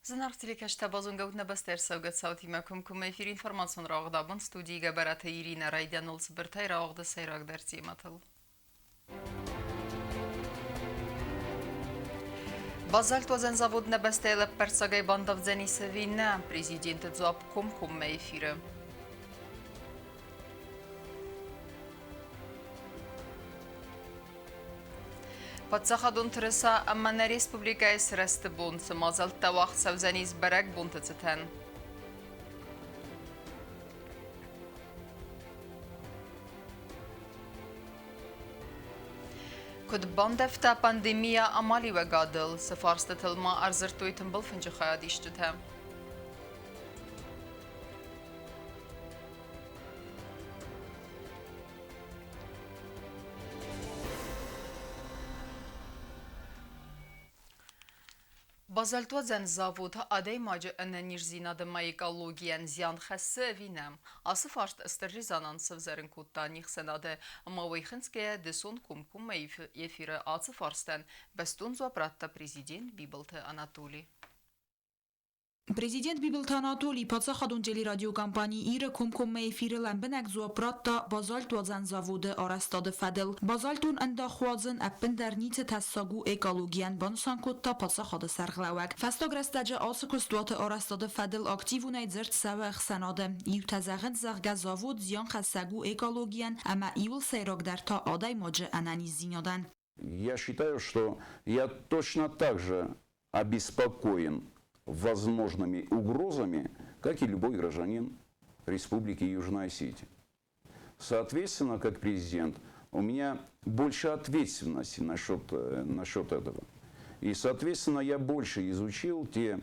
Зынаргъ телекӕсджытӕ, базонгӕ ут нӕ бӕстӕйы ӕрцӕугӕ цаутимӕ комкоммӕ эфиры информацион рауагъд абон студийы Гӕбӕраты Иринӕ райдианыл цыбыртӕй рауагъды сӕйрагдӕр темӕтыл. Базальтуадзӕн завод нӕ бӕстӕйы лӕппӕрцагӕй бандавдзӕнис ӕви нӕ? Президенты дзуапп комкоммӕ эфиры. Паддзахадон тырыса ӕмӕ нӕ республикӕйы сырӕзты бон цы мадзӕлттӕ уагъд цӕудзӕнис бӕрӕгбонты цытӕн? Куыд бандӕвта пандемия амалиуӕгадыл, цы фарстытыл ма ӕрдзырдтой тымбыл фынджы хайадисджытӕ? Базальтуадзӕн завод адӕймаджы ӕнӕниздзинады ӕмӕ экологийӕн зиан хӕссы ӕви нӕ? Ацы фарст стыр резонанс сӕвзӕрын кодта не хсӕнады ӕмӕ уый хынцгӕйӕ дысон комкоммӕ эфиры ацы фарстӕн бӕстон дзуапп радта президент Бибылты Анатоли. Президент Бибылты Анатолий паддзахадон телерадиокомпани «Ир-ы» комкоммӕ эфиры лӕмбынӕг дзуапп радта базальтуадзӕн заводы арӕзтады фӕдыл. Базальтон ӕндахуадзын ӕппындӕр ницы тӕссаг у экологийӕн, банысан кодта паддзахады сӕргълӕууӕг. Фӕстаг рӕстӕджы ацы куыстуаты арӕзтады фӕдыл активонӕй дзырд цӕуы ӕхсӕнады. Иутӕ зӕгъынц, зӕгъгӕ, завод зианхӕссӕг у экологийӕн ӕмӕ иуыл сӕйрагдӕр та адӕймаджы ӕнӕниздзинадӕн. Я считаю, что я точно так же обеспокоен возможными угрозами, как и любой гражданин Республики Южная Осетия. Соответственно, как президент, у меня больше ответственности насчет этого. И, соответственно, я больше изучил те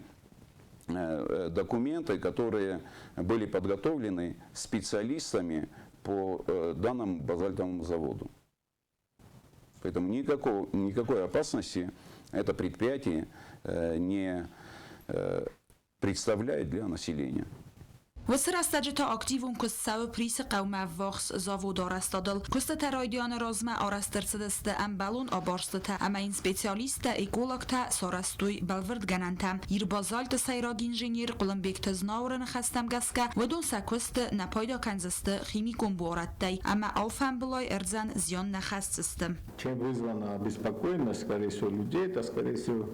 документы, которые были подготовлены специалистами по данному базальтовому заводу. Поэтому никакой опасности это предприятие не представляет для населения. Уыцы рӕстӕджы та активон куыст цӕуы Присы хъӕумӕ ӕввахс заводы арӕзтадыл. Куыстытӕ райдианы размӕ арӕзт ӕрцыдысты ӕмбӕлон абарстытӕ ӕмӕ йын специалисттӕ, экологтӕ сарӕзтой бӕлвырдгӕнӕнтӕ. Ирбазальты сӕйраг инженер Хъуылымбегты Знауыры ныхӕстӕм гӕсгӕ, уыдон сӕ куысты нӕ пайда кӕндзысты химикон буарадтӕй ӕмӕ алфӕмбылай ӕрдзӕн зиан нӕ хӕсдзысты. Чем вызвана обеспокоенность, скорее всего, людей, это, скорее всего,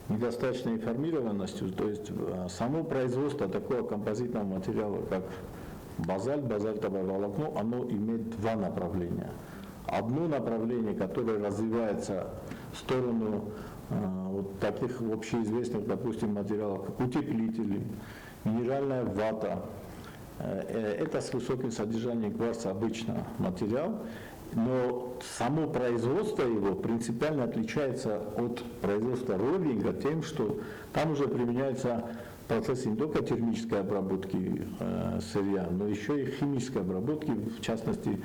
недостаточной информированностью, то есть само производство такого композитного материала, как базальт, базальтовое волокно, оно имеет два направления. Одно направление, которое развивается в сторону вот таких общеизвестных, допустим, материалов, как утеплители, минеральная вата. Это с высоким содержанием кварца обычно материал, но само производство его принципиально отличается от производства ровинга тем, что там уже применяются процессы не только термической обработки сырья, но еще и химической обработки, в частности,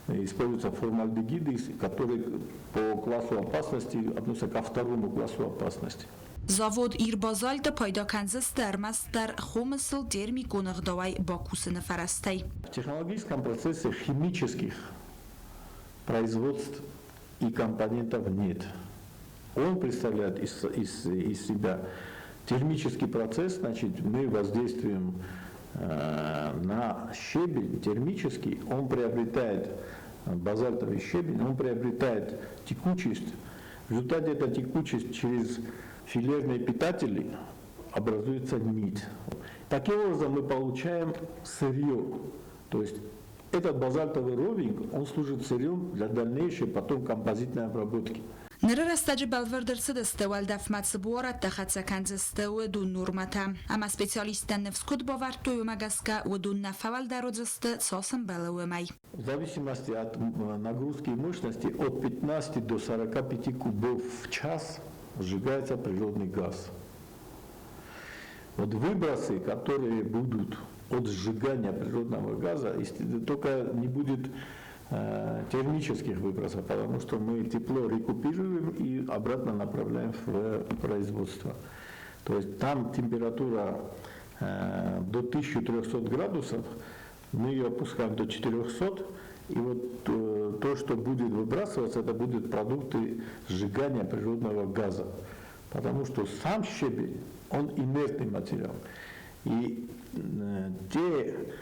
используются формальдегиды, которые по классу опасности относятся ко второму классу опасности. Завод Ирбазальты пайда кӕндзысты ӕрмӕстдӕр хомысыл термикон ӕгъдауӕй бакусыны фӕрӕзтӕй. В технологическом процессе химических производств и компонентов нет. Он представляет из себя термический процесс, значит, мы воздействуем на щебень термический, он приобретает базальтовый щебень, он приобретает текучесть. В результате эта текучесть через филерные питатели образуется нить. Таким образом мы получаем сырье. То есть этот базальтовый ровинг, он служит сырьем для дальнейшей потом композитной обработки. Ныры рӕстӕджы бӕлвырд ӕрцыдысты, уӕлдӕфмӕ цы буарадтӕ хӕццӕ кӕндзысты, уыдон нормӕтӕ. Ӕмӕ специалисттӕн ныфс куыд бавӕрдтой, уымӕ гӕсгӕ уыдон нӕ фӕуӕлдӕр уыдзысты, цас ӕмбӕлы, уымӕй. В зависимости от нагрузки и мощности от 15 до 45 кубов в час сжигается природный газ. Вот выбросы, которые будут от сжигания природного газа, только не будет термических выбросов, потому что мы тепло рекуперируем и обратно направляем в производство. То есть там температура до 1300 градусов, мы ее опускаем до 400, и вот то, что будет выбрасываться, это будут продукты сжигания природного газа. Потому что сам щебень, он инертный материал. И те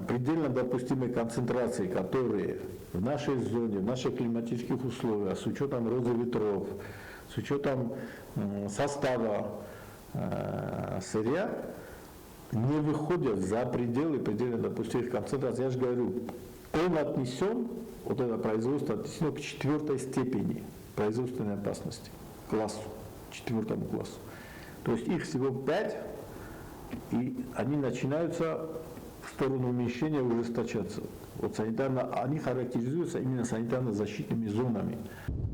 предельно допустимые концентрации, которые в нашей зоне, в наших климатических условиях, с учетом розы ветров, с учетом состава сырья, не выходят за пределы предельно допустимых концентраций. Я же говорю, он отнесен, вот это производство отнесено к четвертой степени производственной опасности, классу, четвертому классу. То есть их всего 5, и они начинаются в сторону уменьшения ужесточаться. Вот санитарно, они характеризуются именно санитарно-защитными зонами.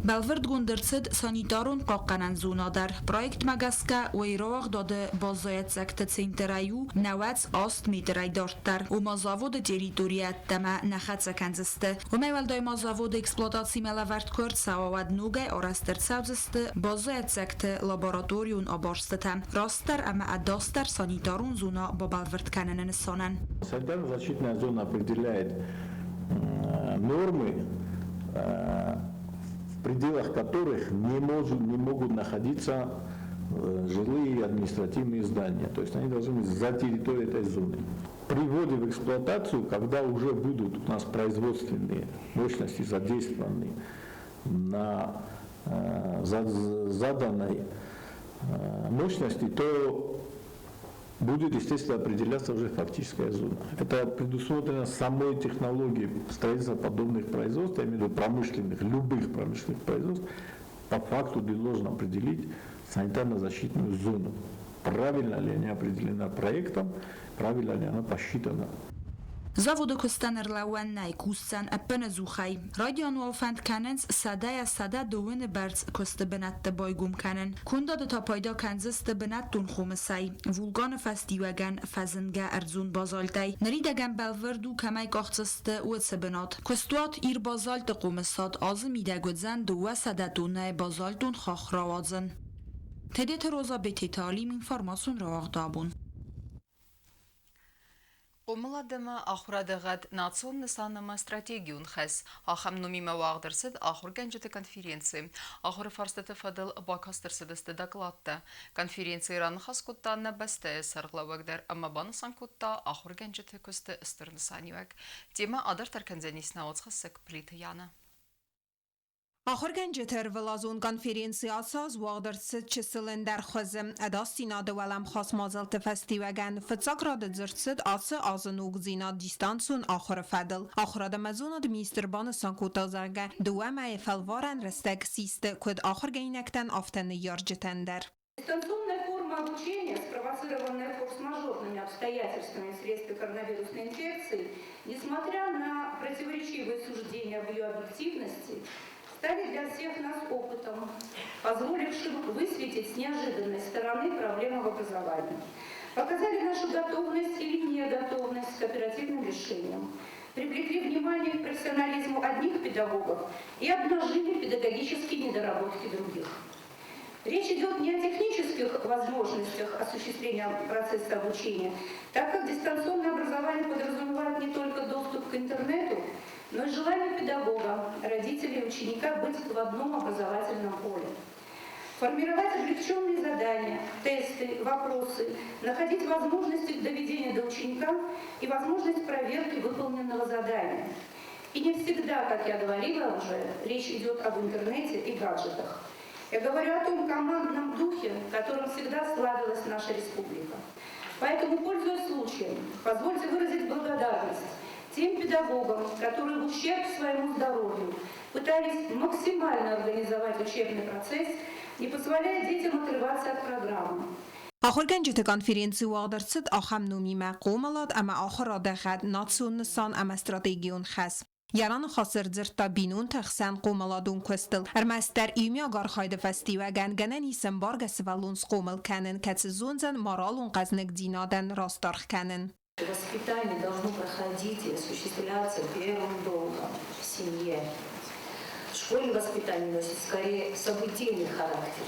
Бӕлвырдгонд ӕрцыд санитарон хъахъхъӕнӕн зона дӕр. Проектмӕ гӕсгӕ, уый рауагъдады баззайӕццӕгты центрӕй у 98 метрӕй дарддӕр. Ома заводы территорийӕ ӕддӕмӕ нӕ хӕццӕ кӕндзысты. Уымӕй уӕлдай ма заводы эксплуатацимӕ лӕвӕрд куы ӕрцӕуа, уӕд ногӕй арӕзт ӕрцӕудзысты баззайӕццӕгты лабораторион абарстытӕ растдӕр ӕмӕ ӕдасдӕр санитарон зона бабӕлвырд кӕныны нысанӕн. Санитарно-защитная зона определяет нормы, в пределах которых не могут находиться жилые и административные здания. То есть они должны быть за территорией этой зоны. При вводе в эксплуатацию, когда уже будут у нас производственные мощности задействованы на заданной мощности, то будет, естественно, определяться уже фактическая зона. Это предусмотрено самой технологией строительства подобных производств, я имею в виду промышленных, любых промышленных производств, по факту должен определить санитарно-защитную зону. Правильно ли она определена проектом, правильно ли она посчитана. Заводы куыстӕн ӕрлӕууӕн нӕй, кусдзӕн ӕппынӕдзухӕй. Райдиан уал фӕнд кӕнынц сӕдӕйӕ 120-ы бӕрц куысты бынӕттӕ байгом кӕнын. Кондады та пайда кӕндзысты бынӕттон хомысӕй, вулканы фӕстиуӕгӕн фӕзынгӕ ӕрдзон базальтӕй. Ныридӕгӕн бӕлвырд у, кӕмӕй къахдзысты, уыцы бынат. Куыстуат Ир-Базальты хъомысад азы мидӕг уыдзӕн 200 тоннӕйы базальтон хахх рауадзын. Тедеты Роза, Бететы Алим, информацион рауагъд Абон. Хъомылад ӕмӕ ахуырады гъӕд национ нысан ӕмӕ стратегион хӕс. Ахӕм номимӕ уагъд ӕрцыд ахуыргӕнджыты конференци. Ахуыры фарстыты фӕдыл бакаст ӕрцыдысты докладтӕ. Конференцийы раныхас кодта нӕ бӕстӕйы сӕргълӕууӕг дӕр ӕмӕ банысан кодта ахуыргӕнджыты куысты стыр нысаниуӕг. Темӕ адарддӕр кӕндзӕнис нӕ уацхӕссӕг Плиты Яна. Ахуыргӕнджыты ӕрвылазон конференци ацы аз уагъд ӕрцыд чысыл ӕндӕр хуызы. Ӕдасдзинады уӕлӕмхас мадзӕлтты фӕстиуӕгӕн фыццаг рады дзырд цыд ацы азы ногдзинад дистанцион ахуыры фӕдыл. Ахуырад ӕмӕ зонады министр банысан кодта, зӕгъгӕ, дыууӕ мӕйы фӕлварӕн рӕстӕг систы куыд ахуыргӕнинӕгтӕн, афтӕ ныййарджытӕн дӕр. Дистанционная форма обучения, спровоцированная форс-мажорными обстоятельствами вследствие коронавирусной инфекции, несмотря на противоречивые суждения об ее объективности, стали для всех нас опытом, позволившим высветить с неожиданной стороны проблемы в образовании. Показали нашу готовность или неготовность к оперативным решениям, привлекли внимание к профессионализму одних педагогов и обнажили педагогические недоработки других. Речь идет не о технических возможностях осуществления процесса обучения, так как дистанционное образование подразумевает не только доступ к интернету, но и желание педагога, родителей и ученика быть в одном образовательном поле. Формировать облегченные задания, тесты, вопросы, находить возможности доведения до ученика и возможность проверки выполненного задания. И не всегда, как я говорила уже, речь идет об интернете и гаджетах. Я говорю о том командном духе, которым всегда славилась наша республика. Поэтому, пользуясь случаем, позвольте выразить благодарность тем педагогам, которые в ущерб своему здоровью пытались максимально организовать учебный процесс, не позволяя детям отрываться от программы. Ахуыргӕнджыты конференци уагъд ӕрцыд ахӕм номимӕ: хъомылад ӕмӕ ахуырады гъӕд, национ нысан ӕмӕ стратегион хӕс. Йӕ раныхасы ӕрдзырдта бинонты хсӕн хъомыладон куыстыл. Ӕрмӕстдӕр иумиаг архайды фӕстиуӕгӕн гӕнӕн ис ӕмбаргӕ сывӕллон схъомыл кӕнын, кӕцы зондзӕн моралон хъӕзныгдзинадӕн раст аргъ кӕнын. Воспитание должно проходить и осуществляться первым долгом в семье. В школе воспитание носит скорее событийный характер.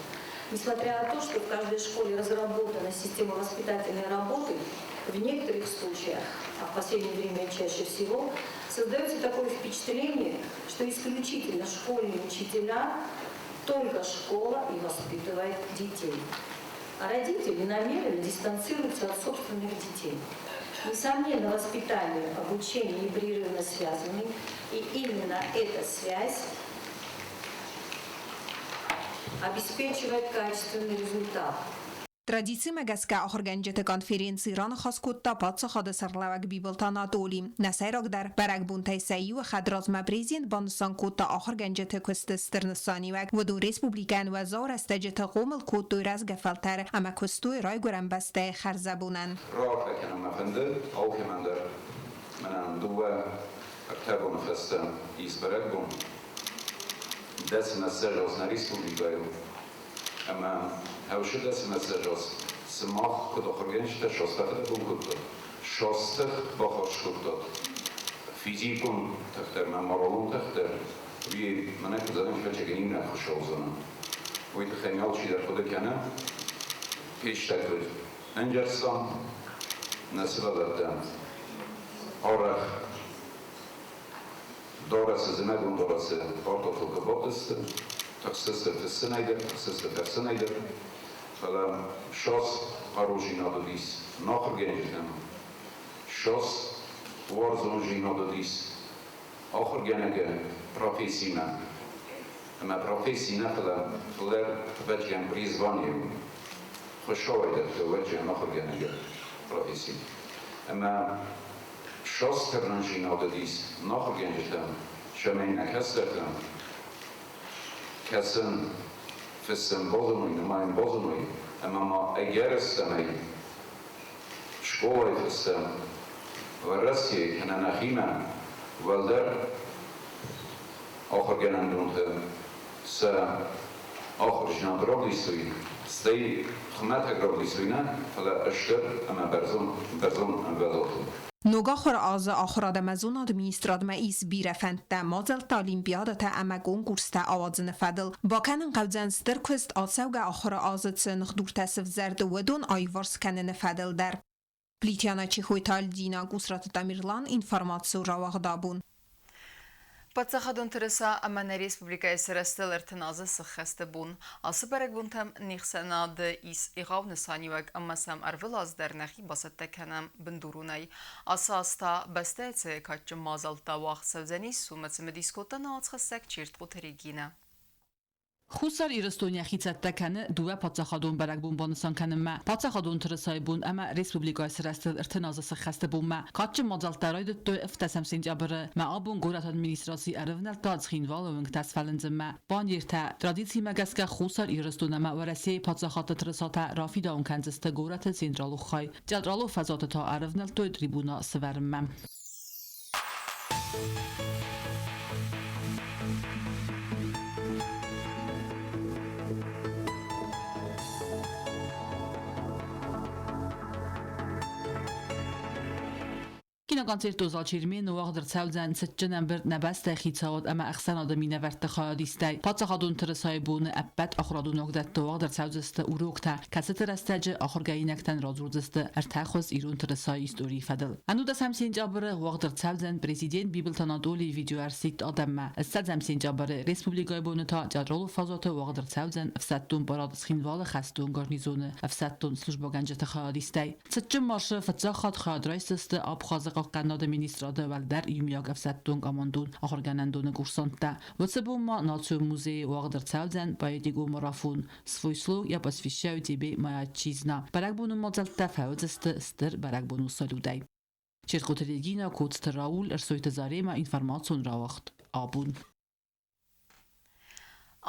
Несмотря на то, что в каждой школе разработана система воспитательной работы, в некоторых случаях, а в последнее время чаще всего, создается такое впечатление, что исключительно школьные учителя только Только школа и воспитывает детей. А родители намеренно дистанцируются от собственных детей. Несомненно, воспитание, обучение непрерывно связаны, и именно эта связь обеспечивает качественный результат. Традицимӕ гӕсгӕ ахуыргӕнджыты конференцийы раныхас кодта паддзахады сӕргълӕууӕг Бибылты Анатоли. Нӕ сӕйрагдӕр бӕрӕгбонтӕй сӕ иуы хӕдразмӕ президент банысан кодта ахуыргӕнджыты куысты стыр нысаниуӕг. Уыдон республикӕйӕн уӕззау рӕстӕджыты хъомыл кодтой рӕзгӕ фӕлтӕр ӕмӕ куыстой райгуырӕн бӕстӕйы хӕрзӕбонӕн. Раарфӕ кӕнын мӕ фӕнды алкӕмӕн дӕр. Мӕнӕн дыууӕ ӕртӕ боны фӕстӕ ис бӕрӕгбон. Дӕсмӕ нӕ республикӕйыл ӕмӕ ӕвшы дӕсмӕ сымах куыд ахуыргӕнджытӕ састӕ фыдӕбон кодтат, састых баххуыс кодтат физикон тыхтӕ ӕмӕ моралон тыхтӕ, уый мӕнӕ куыд зӕгъын, фӕчӕгӕнинаг хуыссӕудзӕн. Уый тыххӕй алчидӕр хъуыды кӕны, фестӕг куыд ӕнгӕрзтам нӕ сывӕллӕттӕ арӕх дарӕсы, зымӕгон дарӕсы партатыл куы бадтысты, тыхстысты фыссынӕй дӕр, тыхстысты фӕрсынӕй дӕр, фӕлӕ шас хъарудзинад уыдис нӕ ахуыргӕнджытӕн, шас уарзондзинад уыдис ахуыргӕнӕгы профессимӕ. Ӕмӕ професси нӕ, фӕлӕ фылдӕр вӕййӕм призвание у. Хуыцауӕй дӕтты вӕййӕм ахуыргӕнӕгы професси. Ӕмӕ шас тырнындзинад уыдис нӕ ахуыргӕнджытӕн, цӕмӕй нӕ кӕстӕртӕн кӕсын, фыссын базоной, нымайын базоной, ӕмӕ ма ӕгӕрыстӕмӕй скъолайы фӕстӕ Уӕрӕсейы кӕнӕ нӕхимӕ уӕлдӕр ахуыргӕнӕндонты сӕ ахуырдзинад равдисой, стӕй хуымӕтӕг равдисой нӕ, фӕлӕ стыр ӕмӕ бӕрзонд ӕмвӕзадыл. Ног ахуыры азы Ахуырад ӕмӕ зонады министрадмӕ ис бирӕ фӕндтӕ, мадзӕлттӕ, олимпиадӕтӕ ӕмӕ конкурстӕ ауадзыны фӕдыл. Бакӕнын хъӕудзӕн стыр куыст ацӕугӕ ахуыры азы цы ныхдуртӕ сывзӕрд, уыдон аиуварс кӕныны фӕдыл дӕр. Плитяна Чехойты Альдина, Гусраты Тамерлан, информацион рауагъд абон. Паддзахадон тырыса ӕмӕ нӕ республикӕйы сырӕзтыл 30 азы сыххӕсты бон. Ацы бӕрӕгбонтӕм не хсӕнады ис егъау нысаниуӕг ӕмӕ сӕм ӕрвылаз дӕр нӕхи бацӕттӕ кӕнӕм бындуронӕй. Ацы аз та бӕстӕйы цы кадджын мадзӕлттӕ уагъд цӕудзӕнис, уымӕ цымыдис кодта нӕ уацхӕссӕг Чертхъоты Регинӕ. Хуссар Ирыстон йӕхи цӕттӕ кӕны дыууӕ паддзахадон бӕрӕгбон банысан кӕнынмӕ: Паддзахадон тырысайы бон ӕмӕ республикӕйы сырӕзтыл 30 азы сӕххӕсты бонмӕ. Кадджын мадзӕлттӕ райдыдтой 17 сентябры. Мӕ абон горӕты администраци ӕрывнӕлдта Цхинвалы уынгтӕ сфӕлындзынмӕ. Баннертӕ традицимӕ гӕсгӕ Хуссар Ирыстон ӕмӕ Уӕрӕсейы паддзахадты тырысатӕ рафидауын кӕндзысты горӕты централон хай. Театралон фӕзуаты та ӕрывнӕлдтой трибуна сывӕрынмӕ. Киноконцерты зал Чермен уагъд ӕрцӕудзӕн цытджын ӕмбырд нӕ бӕстӕйы хицауад ӕмӕ ӕхсӕнады минӕвӕртты хайадистӕй. Паддзахадон тырысайы боны ӕппӕт ахуырадон уагдӕтты уагъд ӕрцӕудзысты уроктӕ, кӕцыты рӕстӕджы ахуыргӕнинӕгтӕн радзурдзысты ӕртӕхуыз ирон тырысайы историйы фӕдыл. 19 сентябры уагъд ӕрцӕудзӕн президент Бибылты Анатолийы видеоӕрсидт адӕммӕ. 20 сентябры республикӕйы боны та театралон фӕзуаты уагъд ӕрцӕудзӕн ӕфсӕддон парад Цхинвалы хӕстон гарнизоны ӕфсӕддон службӕгӕнджыты хайадистӕй. Цытджын маршы фыццаг хатт хайад райсдзысты Абхазы хъахъхъӕнынады министрады уӕлдӕр иумиаг ӕфсӕддон командон ахуыргӕнӕндоны курсанттӕ. Уыцы бон ма Национ музейы уагъд ӕрцӕудзӕн поэтикон марафон «Свой слог я посвящаю тебе, моя отчизна». Бӕрӕгбоны мадзӕлттӕ фӕуыдзысты стыр бӕрӕгбонон салютӕй. Чертхъоты Регина, Коцты Рауль, Ӕрсойты Заремӕ, информацион рауагъд абон.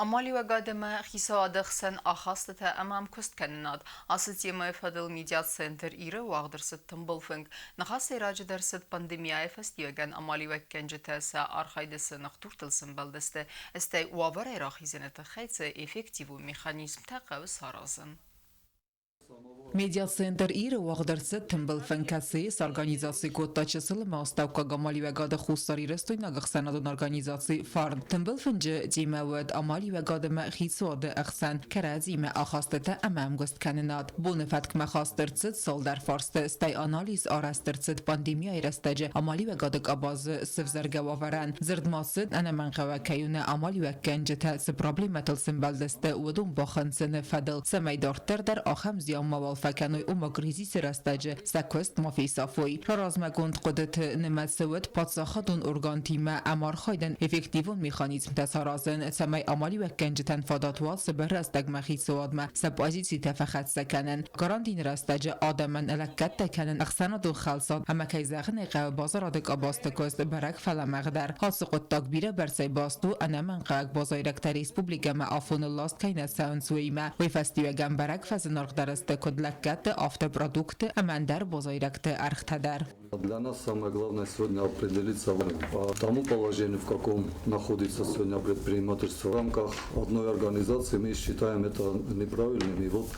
Амалиуӕгад ӕмӕ хицауады хсӕн ахастытӕ ӕмӕ ӕмкуысткӕнынад. Ацы темӕйы фӕдыл медиацентр Иры уагъд ӕрцыд тымбыл фынг. Ныхас сӕйраджыдӕр цыд пандемияйы фӕстиуӕгӕн амалиуӕггӕнджытӕ сӕ архайды цы ныхдуртыл сӕмбӕлдысты, стӕй уавӕрӕй рахизыны тыххӕй цы эффективон механизмтӕ хъӕуы саразын. Медиацентр Ир-ы уагъд ӕрцыд тымбыл фынг, кӕцыйы сорганизаци кодта чысыл ӕмӕ астӕуккаг амалиуӕгады хуссарирыстойнаг ӕхсӕнадон организаци «Фарн». Тымбыл фынджы темӕ уӕд амалиуӕгад ӕмӕ хицауады ӕхсӕн кӕрӕдзимӕ ахастытӕ ӕмӕ ӕмгуысткӕнынад. Боны фӕткмӕ хаст ӕрцыд цалдӕр фарсты, стӕй анализ арӕзт ӕрцыд пандемияйы рӕстӕджы амалиуӕгады къабазы сывзӕргӕ уавӕрӕн. Дзырд ма цыд, ӕнӕмӕнгхъӕуӕг кӕй у нӕ амалиуӕггӕнджытӕ цы проблемӕтыл сӕмбӕлдысты, уыдон бахынцыны фӕдыл, цӕмӕй дарддӕр дӕр ахӕм зиан мауал фӕкӕной ома кризисы рӕстӕджы сӕ куыст ма фесафой. Размӕгонд хъуыдыты нымӕцы уыд паддзахадон органтимӕ ӕмархайдӕн эффективон механизмтӕ саразын, цӕмӕй амалиуӕггӕнджытӕн фадат уа цыбыр рӕстӕгмӕ хицауадмӕ сӕ позицитӕ фӕхӕццӕ кӕнын, карантины рӕстӕджы адӕмӕн лӕггӕдтӕ кӕнын ӕхсӕнадон хӕлцад ӕмӕ, кӕй зӕгъын ӕй хъӕуы, базарады къабӕзты куыст бӕрӕг фӕлӕмӕгъдӕр. Ацы хъуыддаг бирӕбӕрцӕй баст у ӕнӕмӕнгхъӕуӕг базайрӕгтӕ республикӕмӕ афоныл ласт кӕй нӕ цӕуынц, уыимӕ. Уый фӕстиуӕгӕн бӕрӕг фӕзынаргъдӕр сты куыд лӕггӕдты, афтӕ продуктты ӕмӕ ӕндӕр базайрӕгты ӕргътӕ дӕр. Для нас самое главное сегодня определиться по тому положению, в каком находится сегодня предпринимательство. В рамках одной организации мы считаем это неправильным. И вот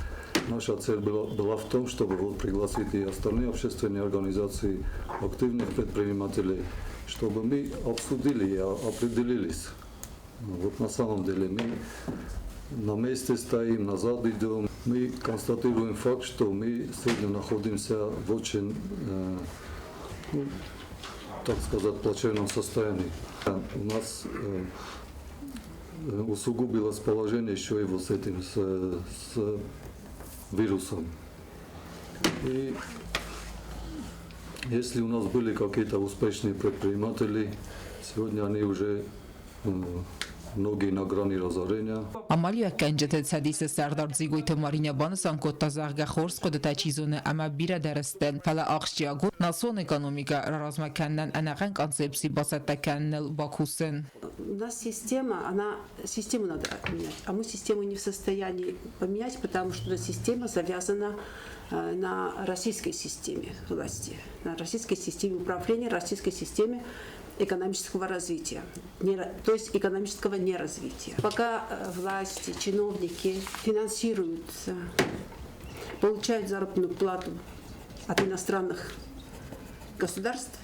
наша цель была в том, чтобы вот пригласить и остальные общественные организации, активных предпринимателей, чтобы мы обсудили и определились. Вот на самом деле мы на месте стоим, назад идем. Мы констатируем факт, что мы сегодня находимся в очень, ну, так сказать, плачевном состоянии. У нас усугубилось положение еще и вот с этим, с вирусом. И если у нас были какие-то успешные предприниматели, сегодня они уже многие на грани разорения. Амалиуӕггӕнджыты Цӕдисы сӕрдар Дзигойты Маринӕ банысан кодта, зӕгъгӕ, хорз хъуыдытӕ чи зоны ӕмӕ бирӕ дӕр сты, фӕлӕ ахсджиаг у национ экономикӕ раразмӕ кӕнынӕн ӕнӕхъӕн концепци бацӕттӕ кӕныныл бакусын. У нас система, она, систему надо менять, а мы систему не в состоянии поменять, потому что система завязана на российской системе власти, на российской системе управления, российской системе экономического развития, то есть экономического неразвития. Пока власти, чиновники финансируются, получают заработную плату от иностранных государств,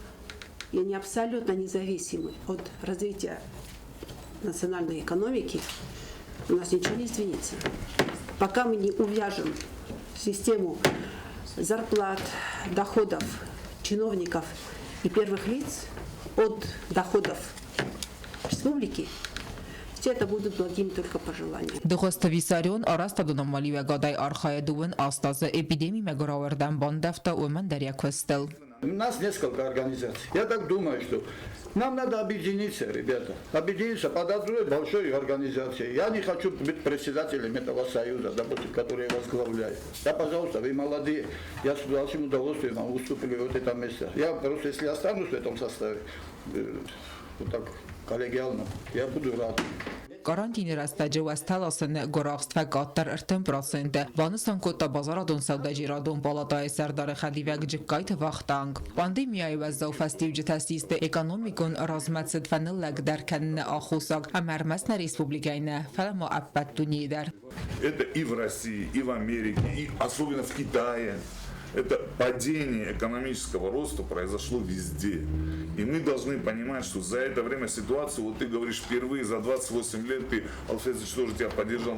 и они абсолютно независимы от развития национальной экономики, у нас ничего не изменится. Пока мы не увяжем систему зарплат, доходов чиновников и первых лиц от доходов республики, все это будут благими только пожеланиями. Дыгъуызты Виссарион арӕзтадон амалиуӕгадӕй архайы дыууын аст азы эпидемимӕ гуырауӕрдӕм бандӕвта уымӕн дӕр йӕ куыстыл. У нас несколько организаций. Я так думаю, что нам надо объединиться, ребята. Объединиться под одной большой организацией. Я не хочу быть председателем этого союза, допустим, который я возглавляю. Я, пожалуйста, вы молодые. Я с большим удовольствием вам уступлю вот это место. Я просто, если останусь в этом составе, вот так коллегиально, я буду рад. Карантины рӕстӕджы уӕзтӕ ласыны гуырахст фӕкъаддӕр 30%-ы, банысан кодта базарадон сӕудӕджерадон палатӕйы сӕрдары хӕдивӕг Джыккайты Вахтанг. Пандемияйы уӕззау фӕстиуджытӕ систы экономикон размӕцыд фӕныллӕгдӕр кӕныны аххосаг ӕмӕ ӕрмӕст нӕ республикӕйы нӕ, фӕлӕ ма ӕппӕт дунейы дӕр. Это и в России, и в Америке, и особенно в Китае. Это падение экономического роста произошло везде. И мы должны понимать, что за это время ситуацию, вот ты говоришь, впервые за 28 лет ты, Алфезович тоже тебя поддержал,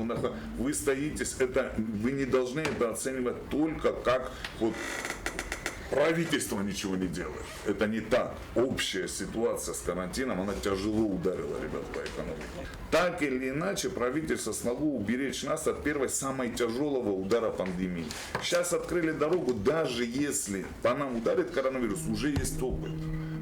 вы стоите, это, вы не должны это оценивать только как вот правительство ничего не делает. Это не так. Общая ситуация с карантином, она тяжело ударила, ребят, по экономике. Так или иначе, правительство смогло уберечь нас от первой самой тяжелого удара пандемии. Сейчас открыли дорогу, даже если по нам ударит коронавирус, уже есть опыт.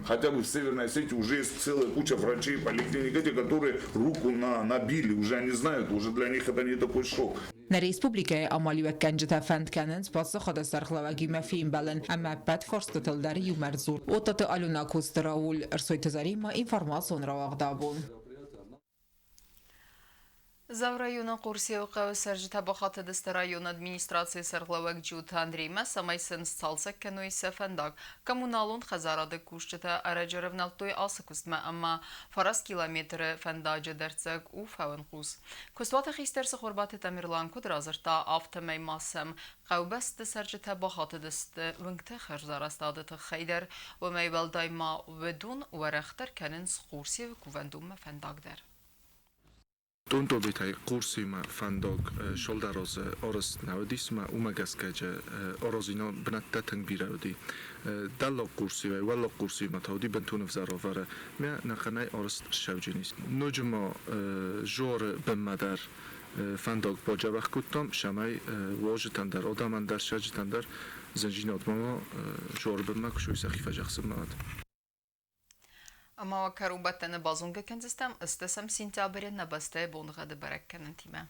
Хотя бы в Северной Осетии уже есть целая куча врачей, поликлиник, эти, которые руку набили, уже они знают, уже для них это не такой шок. Нӕ республикӕйы амалиуӕггӕнджытӕ фӕнд кӕнынц паддзахады сӕргълӕууӕгимӕ фембӕлын ӕмӕ ӕппӕт фарстытыл дӕр иумӕ ӕрдзурын. Оттаты Алена Коцты Рауль, Ӕрсойты Заремӕ, информацион рауагъд абон. Дзауы районы Хъурцеуы хъӕуы цӕрджытӕ бахатыдысты районы администрацийы сӕргълӕууӕг Джиоты Андреймӕ, цӕмӕй сын сцалцӕг кӕной сӕ фӕндаг. Коммуналон хӕдзарады кусджытӕ ӕрӕджы рывнӕлдтой ацы куыстмӕ ӕмӕ 9 километры фӕндаджы дӕрддзӕг у фӕуынхъус. Куыстуаты хистӕр Цыхуырбаты Тамерлан куыд радзырдта, афтӕмӕй ма сӕм хъӕубӕсты цӕрджытӕ бахатыдысты уынгты хӕрзарӕзтады тыххӕй дӕр. Уымӕй уӕлдай ма уыдон уӕрӕхдӕр кӕнынц Хъурцеуы кувӕндонмӕ фӕндаг дӕр. Донтобетӕй Хъурцимӕ фӕндаг Шолдарозы арӕзт нӕ уыдис ӕмӕ уымӕ гӕсгӕ аразинаг бынӕттӕ тынг бирӕ уыди. Дӕллаг Хъурцивӕй Уӕллаг Хъурцивмӕ та уыди бынтон ӕвзӕр уавӕры. Мӕ нӕхъӕнӕй арӕзт ссӕуджын ис. Ноджы ма Жоры бынмӕ дӕр фӕндаг баджабӕх кодтам, цӕмӕй уазджытӕн дӕр, адӕмӕн дӕр, сӕрджытӕн дӕр зындзинад ма уа Жоры бынмӕ куы суой сӕхи фӕзӕхсынмӕ. Ӕмӕ уӕ кӕронбӕттӕны базонгӕ кӕндзыстӕм 8 сентябры нӕ бӕстӕйы боныгъӕды бӕрӕггӕнӕнтимӕ.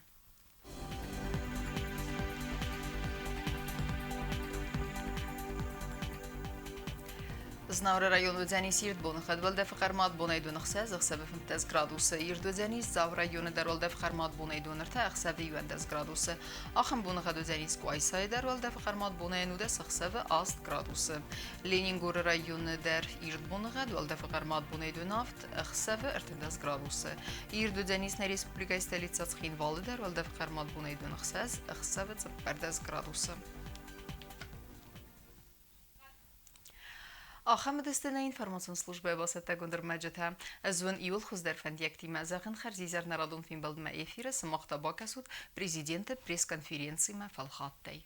Знауыры район уыдзӕнис ирд боныхъӕд, уӕлдӕфы хъӕрмад бонӕй доны 6, ӕхсӕвы 15 градусы. Ирд уыдзӕнис Дзауы районы дӕр уӕлдӕфы хъӕрмад бонӕй доны 3, ӕхсӕвы 11 градусы. Ахӕм боныгъӕд уыдзӕнис Къуайсайы дӕр уӕлдӕфы хъӕрмад бонӕй 19, ӕхсӕвы 8 градусы. Ленингоры районы дӕр ирд боныгъӕд, уӕлдӕфы хъӕрмад бонӕй 8, ӕхсӕвы 13 градусы. Ирд уыдзӕнис нӕ республикӕйы столицӕ Цхинвалы дӕр уӕлдӕфы хъӕрмад бонӕй 6, ӕхсӕвы 14 градусы. Ахӕм уыдысты нӕ информацион службӕйы бацӕттӕгонд ӕрмӕджытӕ. Ӕз уын иуыл хуыздӕр фӕндиӕгтимӕ зӕгъын хӕрзизӕр нӕ радон фембӕлдмӕ эфиры, сымах та бакӕсут президенты пресс-конференцимӕ фӕлхаттӕй.